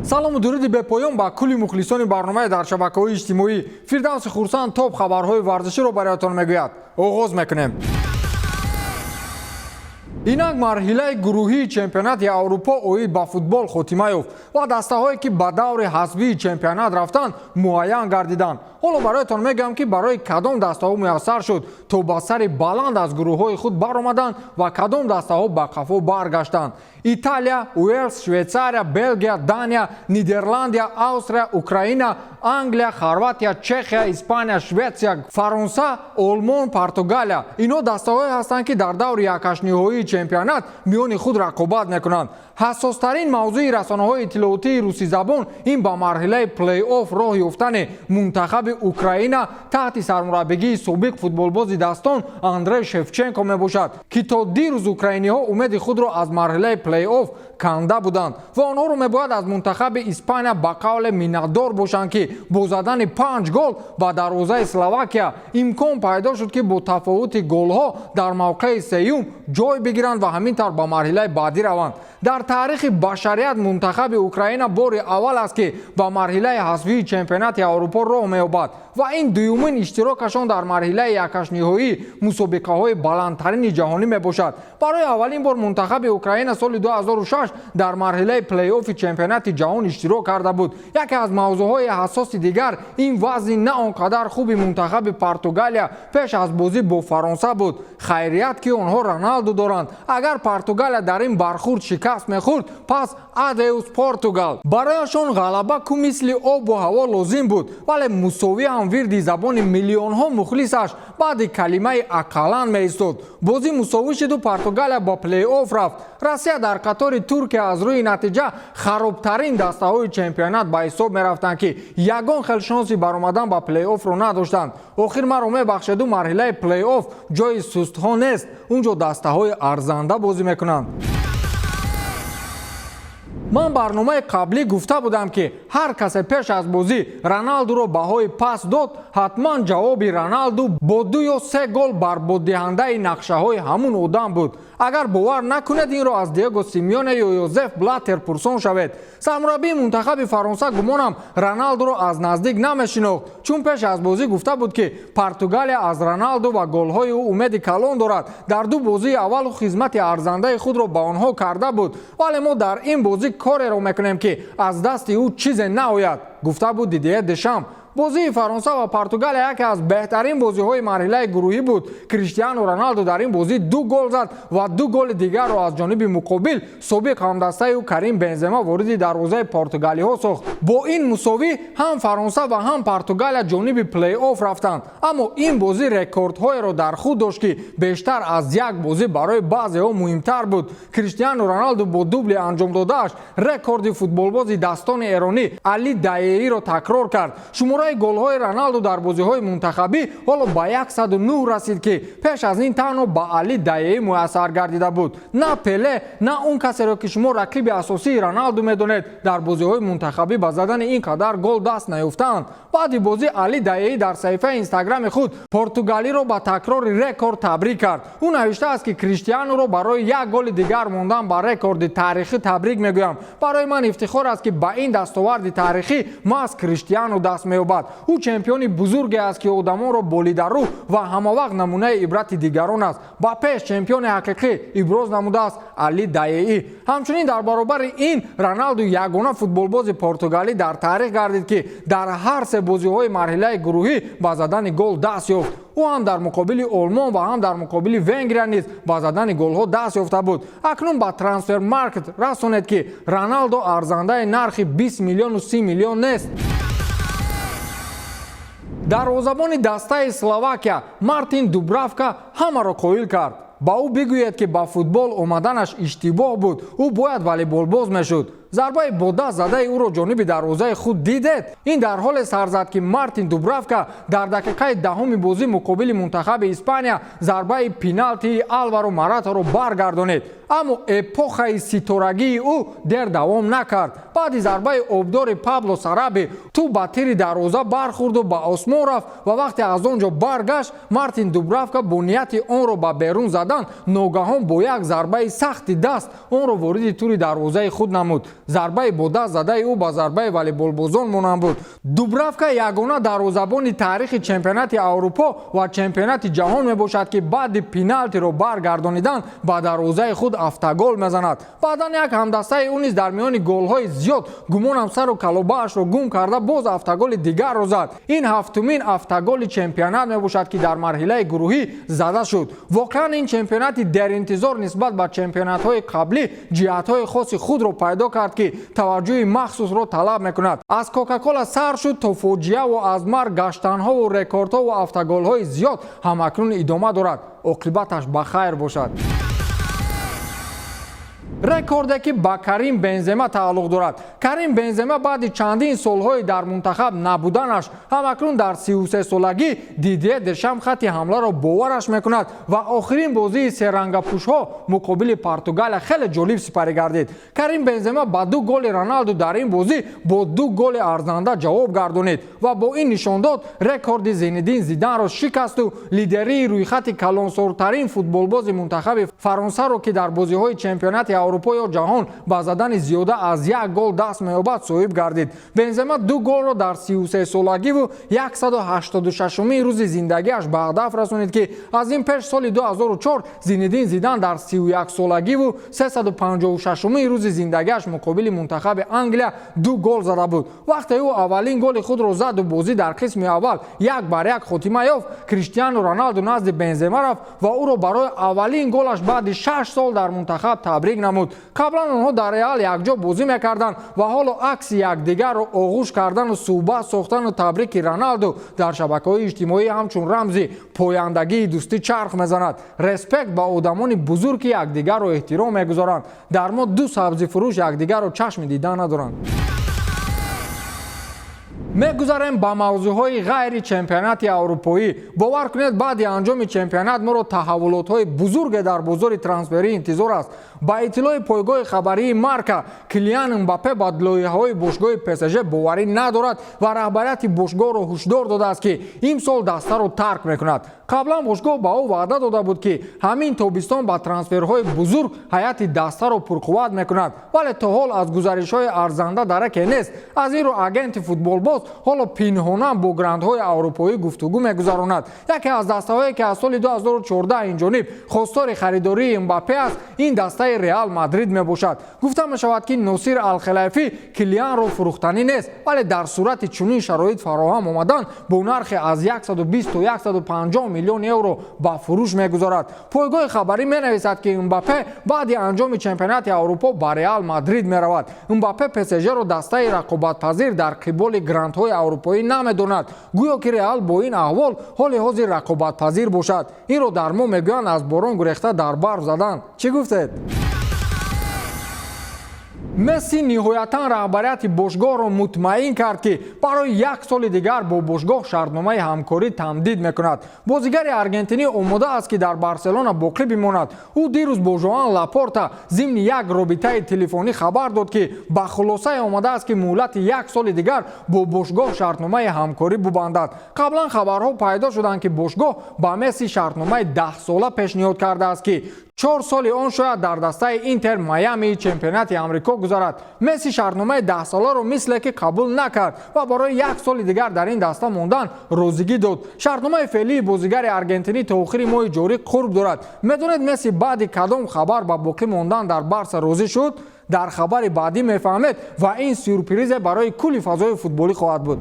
Салому дуруди бепоён ба кулли мухлисони барномаи дар шабакаҳои иҷтимоӣ. Фирдавси Хурсанд топ хабарҳои варзиширо бароятон мегӯяд. Оғоз мекунем. Инак марҳилаи гурӯҳии чемпионати Аврупо оид ба футбол хотима ёфт ва дастаҳое, ки ба даври ҳасбии чемпионат рафтанд, муайян гардиданд. Ҳоло бароятон мегӯям, ки барои кадом дастаҳо муяссар шуд, то ба сари баланд аз гурӯҳҳои худ баромаданд ва кадом дастаҳо ба қафо баргаштанд. Италия, Уэлс, Швейтсария, Белгия, Дания, Нидерландия, Австрия, Украина, Англия, Хорватия, Чехия, Испания, Шветсия, Фаронса, Олмон, Португалия — инҳо дастаҳое ҳастанд, ки дар даври якҳаштниҳоии чемпионат миёни худ рақобат мекунанд. Ҳассостарин мавзӯи расонаҳои иттилоотии русизабон ин ба марҳилаи плей-офф роҳ ёфтани мунтахаби Украина таҳти сармураббигии собиқ футболбози дастон Андрей Шевченко мебошад, ки то дирӯз украиниҳо умеди худро аз марҳилаи плей-офф канда буданд ва онҳоро мебояд аз мунтахаби Испания ба қавле миннатдор бошанд, ки бо задани панҷ гол ба дарвозаи Словакия имкон пайдо шуд, ки бо тафовути голҳо дар мавқеи сеюм ҷой бигиранд ва ҳамин тавр ба марҳилаи баъдӣ раванд. Дар таърихи башарият мунтахаби Украина бори аввал аст, ки ба марҳилаи ҳасбии чемпионати Аврупо роҳ меёбад ва ин дуюмин иштирокашон дар марҳилаи якҳаштниҳоии мусобиқаҳои баландтарини ҷаҳонӣ мебошад. Барои аввалин бор мунтахаби Украина соли 2006 дар марҳилаи плей-оффи чемпионати ҷаҳон иштирок карда буд. Яке аз мавзӯъҳои ҳассоси дигар ин вазъи на он қадар хуби мунтахаби Португалия пеш аз бозӣ бо Фаронса буд. Хайрият, ки онҳо Роналду доранд. Агар Португалия дар ин бархурд шикаст мехӯрд, пас adeus Португал. Барояшон ғалаба ку мисли обу ҳаво лозим буд, вале мусовӣ ҳам вирди забони миллионҳо мухлисаш баъди калимаи «ақаллан» меистод. Бозӣ мусовӣ шуду Португалия ба плей-офф рафт. Россия дар қатори Туркия аз рӯи натиҷа харобтарин дастаҳои чемпионат ба ҳисоб мерафтанд, ки ягон хел шонси баромадан ба плей-оффро надоштанд. Охир маро мебахшеду, марҳилаи плей-офф ҷои сустҳо нест, он ҷо дастаҳои арзанда бозӣ мекунанд. Ман барномаи қаблӣ гуфта будам, ки ҳар касе пеш аз бозӣ Роналдуро баҳои паст дод, ҳатман ҷавоби Роналду бо ду ё се гол барбоддиҳандаи нақшаҳои ҳамун одам буд. Агар бовар накунед, инро аз Диего Симеоне ё Йозеф Блатер пурсон шавед. Сармураббии мунтахаби Фаронса, гумонам, Роналдуро аз наздик намешинохт, чун пеш аз бозӣ гуфта буд, ки Португалия аз Роналду ва голҳои ӯ умеди калон дорад. Дар ду бозии аввал хизмати арзандаи худро ба онҳо карда буд, вале мо дар ин бозӣ кореро мекунем, ки аз дасти ӯ чизе наояд, гуфта буд Дидие Дешам. Бозии Фаронса ва Португалия яке аз беҳтарин бозиҳои марҳилаи гурӯҳӣ буд. Криштиану Роналду дар ин бозӣ ду гол зад ва ду голи дигарро аз ҷониби муқобил собиқ ҳамдастаи ӯ Карим Бензема вориди дарвозаи португалиҳо сохт. Бо ин мусовӣ ҳам Фаронса ва ҳам Португалия ҷониби плей-офф рафтанд, аммо ин бозӣ рекордҳоеро дар худ дошт, ки бештар аз як бозӣ барои баъзеҳо муҳимтар буд. Криштиану Роналду бо дубли анҷомдодааш рекорди футболбози дастони эронӣ Али Даеиро такрор кард. Шумораи голҳои Роналду дар бозиҳои мунтахабӣ ҳоло ба 109 расид, ки пеш аз ин танҳо ба Али Даеӣ муяссар гардида буд. На Пеле, на он касеро, ки шумо рақиби асосии Роналду медонед, дар бозиҳои мунтахабӣ ба задани ин қадар гол даст наёфтаанд. Баъди бозӣ Али Даеӣ дар саҳифаи Инстаграми худ португалиро ба такрори рекорд табрик кард. Ӯ навиштааст, ки Криштиануро барои як голи дигар мондан ба рекорди таърихӣ табрик мегӯям. Барои ман ифтихор аст, ки ба ин дастоварди таърихӣ маҳз Криштиану даст меёбад. Ӯ чемпиони бузурге аст, ки одамонро болидарӯ ва ҳамавақт намунаи ибрати дигарон аст. Ба пеш, чемпиони ҳақиқӣ, иброз намудааст Али Даеӣ. Ҳамчунин, дар баробари ин, Роналду ягона футболбози португалӣ дар таърих гардид, ки дар ҳар се бозиҳои марҳилаи гурӯҳӣ ба задани гол даст ёфт. Ӯ ҳам дар муқобили Олмон ва ҳам дар муқобили Венгрия низ ба задани голҳо даст ёфта буд. Акнун ба Трансфермаркет расонед, ки Роналдо арзандаи нархи 20 миллиону 30 миллион нест. Дарвозабони дастаи Словакия Мартин Дубравка ҳамаро қоил кард. Ба ӯ бигӯед, ки ба футбол омаданаш иштибоҳ буд, ӯ бояд волейболбоз мешуд. Зарбаи бо даст задаи ӯро ҷониби дарвозаи худ дидед? Ин дар ҳоле сар зад, ки Мартин Дубравка дар дақиқаи 10-уми бозӣ муқобили мунтахаби Испания зарбаи пеналтии Алваро Мораторо баргардонид, аммо эпохаи ситорагии ӯ дер давом накард. Баъди зарбаи обдори Пабло Сараби тӯб ба тири дарвоза бархӯрду ба осмон рафт ва вақте аз он ҷо баргашт, Мартин Дубравка бо нияти онро ба берун задан ногаҳон бо як зарбаи сахти даст онро вориди тури дарвозаи худ намуд. Зарбаи бо даст задаи ӯ ба зарбаи волейболбозон монанд буд. Дубравка ягона дарвозабони таърихи чемпионати Аврупо ва чемпионати ҷаҳон мебошад, ки баъди пеналтиро баргардонидан ба дарвозаи худ автогол мезанад. Баъдан як ҳамдастаи ӯ низ дар миёни голҳои зиёд, гумонам, сару калобаашро гум карда, боз автоголи дигарро зад. Ин ҳафтумин автоголи чемпионат мебошад, ки дар марҳилаи гурӯҳӣ зада шуд. Воқеан, ин чемпионати деринтизор нисбат ба чемпионатҳои қаблӣ ҷиҳатҳои хоси худро пайдо кард, ки таваҷҷӯҳи махсусро талаб мекунад. Аз Кока-Кола сар шуд то фоҷиаву аз марг гаштанҳову рекордҳову автоголҳои зиёд ҳамакнун идома дорад. Оқибаташ ба хайр бошад. Рекорде, ки ба Карим Бензема тааллуқ дорад. Карим Бензема баъди чандин солҳои дар мунтахаб набуданаш, ҳамакнун дар 33-солагӣ Дидье Дешам хатти ҳамларо бовараш мекунад ва охирин бозии серангапӯшҳо муқобили Португалия хеле ҷолиб сипарӣ гардид. Карим Бензема ба ду голи Роналду дар ин бозӣ бо ду голи арзанда ҷавоб гардонид ва бо ин нишондод рекорди Зинедин Зиданро шикасту лидерии рӯйхати калонсортарин футболбози мунтахаби Фаронсаро, ки дар бозиҳои чемпионати Аврупо ё ҷаҳон ба задани зиёда аз як гол даст меёбад, соҳиб гардид. Бензема ду голро дар 33-солагиву 186-уми рӯзи зиндагиаш ба ҳадаф расонид, ки аз ин пеш соли 2004 Зинедин Зидан дар 31-солагиву 356-уми рӯзи зиндагиаш муқобили мунтахаби Англия ду гол зада буд. Вақте ӯ аввалин голи худро заду бозӣ дар қисми аввал 1-1 хотима ёфт, Криштиану Роналду назди Бензема рафт ва ӯро барои аввалин голаш баъди 6 сол дар мунтахаб табрик намуд. Қаблан онҳо дар Реал якҷо бозӣ мекарданд ва ҳоло акси якдигарро оғӯш кардану суҳбат сохтану табрики Роналду дар шабакаҳои иҷтимоӣ ҳамчун рамзи пояндагии дӯстӣ чарх мезанад. Респект ба одамони бузург, ки якдигарро эҳтиром мегузоранд. Дар мо ду сабзифурӯш якдигарро чашми дидан надоранд. Мегузарем ба мавзӯъҳои ғайри чемпионати аврупоӣ. Бовар кунед, баъди анҷоми чемпионат моро таҳаввулотҳои бузурге дар бозори трансферӣ интизор аст. Ба иттилои пойгоҳи хабарии Марка, Килиан Мбаппе ба лоиҳаҳои бошгоҳи ПСЖ боварӣ надорад ва раҳбарияти бошгоҳро ҳушдор додааст, ки имсол дастаро тарк мекунад. Қаблан бошгоҳ ба ӯ ваъда дода буд, ки ҳамин тобистон ба трансферҳои бузург ҳайати дастаро пурқувват мекунад, вале то ҳол аз гузаришҳои арзанда дараке нест. Аз ин рӯ агенти футболбоз ҳоло пинҳонан бо грандҳои аврупоӣ гуфтугӯ мегузаронад. Яке аз дастаҳое, ки аз соли 2014 инҷониб хостори харидории Мбаппе аст, ин дастаи Реал Мадрид мебошад. Гуфта мешавад, ки Носир Алхелайфӣ Килианро фурӯхтанӣ нест, вале дар сурати чунин шароит фароҳам омадан, бо нархи аз 120 то 150 миллион евро ба фурӯш мегузорад. Пойгоҳи хабарӣ менависад, ки Мбаппе баъди анҷоми чемпионати Аврупо ба Реал Мадрид меравад. Мбаппе ПСЖро дастаи рақобатпазир дар қиболи грандҳои аврупоӣ намедонад. Гӯё ки Реал бо ин аҳвол ҳоли ҳозир рақобатпазир бошад. Инро дар мо мегӯянд: аз борон гурехта, дар барф задан. Чӣ гуфтед? Месси ниҳоятан раҳбарияти бошгоҳро мутмаин кард, ки барои як соли дигар бо бошгоҳ шартномаи ҳамкорӣ тамдид мекунад. Бозигари аргентинӣ омода аст, ки дар Барселона боқӣ бимонад. Ӯ дирӯз бо Жоан Лапорта зимни як робитаи телефонӣ хабар дод, ки ба хулосае омадааст, ки муҳлати як соли дигар бо бошгоҳ шартномаи ҳамкорӣ бубандад. Қаблан хабарҳо пайдо шуданд, ки бошгоҳ ба Месси шартномаи 10-сола пешниҳод кардааст, ки 4 соли он шояд дар дастаи Интер Майамии чемпионати Амрико гузарад. Месси шартномаи 10-соларо мисле ки қабул накард ва барои як соли дигар дар ин даста мондан розигӣ дод. Шартномаи феълии бозигари аргентинӣ то охири моҳи ҷорӣ қурб дорад. Медонед, Месси баъди кадом хабар ба боқӣ мондан дар Барса розӣ шуд? Дар хабари баъдӣ мефаҳмед ва ин сюрпризе барои кулли фазои футболӣ хоҳад буд.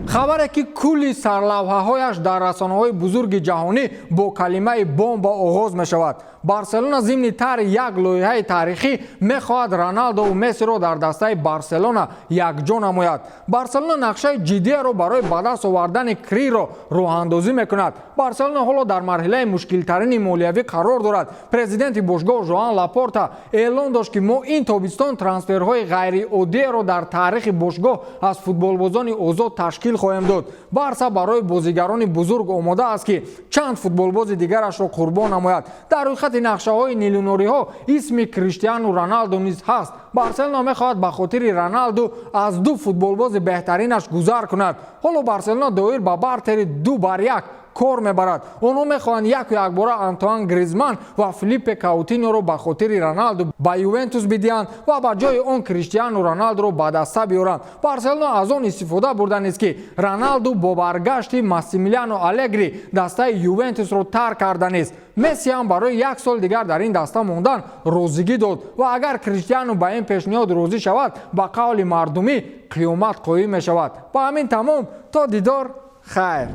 Хабаре, ки кулли сарлавҳаҳояш дар расонаҳои бузурги ҷаҳонӣ бо калимаи бомба оғоз мешавад. Барселона зимни тарҳи як лоиҳаи таърихӣ мехоҳад Роналдову Мессиро дар дастаи Барселона якҷо намояд. Барселона нақшаи ҷиддиеро барои ба даст овардани Криро роҳандозӣ мекунад. Барселона ҳоло дар марҳилаи мушкилтарини молиявӣ қарор дорад. Президенти бошгоҳ Жоан Лапорта эълон дошт, ки мо ин тобистон трансферҳои ғайриоддиеро дар таърихи бошгоҳ аз футболбозони озод ташкил хоҳем дод. Барса барои бозигарони бузург омода аст, ки чанд футболбози дигарашро қурбон намояд. Дар рӯйхати нақшаҳои миллионериҳо исми Криштиану Роналду низ ҳаст. Барселона мехоҳад ба хотири Роналду аз ду футболбози беҳтаринаш гузар кунад. Ҳоло Барселона доир ба бартери 2 бар 1. Кор мебарад. Онҳо мехоҳанд яку якбора Антуан Гризман ва Филиппе Каутиньоро ба хотири Роналду ба Ювентус бидиҳанд ва ба ҷои он Криштиану Роналдуро ба даста биёранд. Барселона аз он истифода бурданист, ки Роналду бо баргашти Массимилиано Алегри дастаи Ювентусро тарк карданист. Месси ҳам барои як сол дигар дар ин даста мондан розигӣ дод ва агар Криштиану ба ин пешниҳод розӣ шавад, ба қавли мардумӣ, қиёмат қоим мешавад. Ба ҳамин тамом, то дидор, хайр.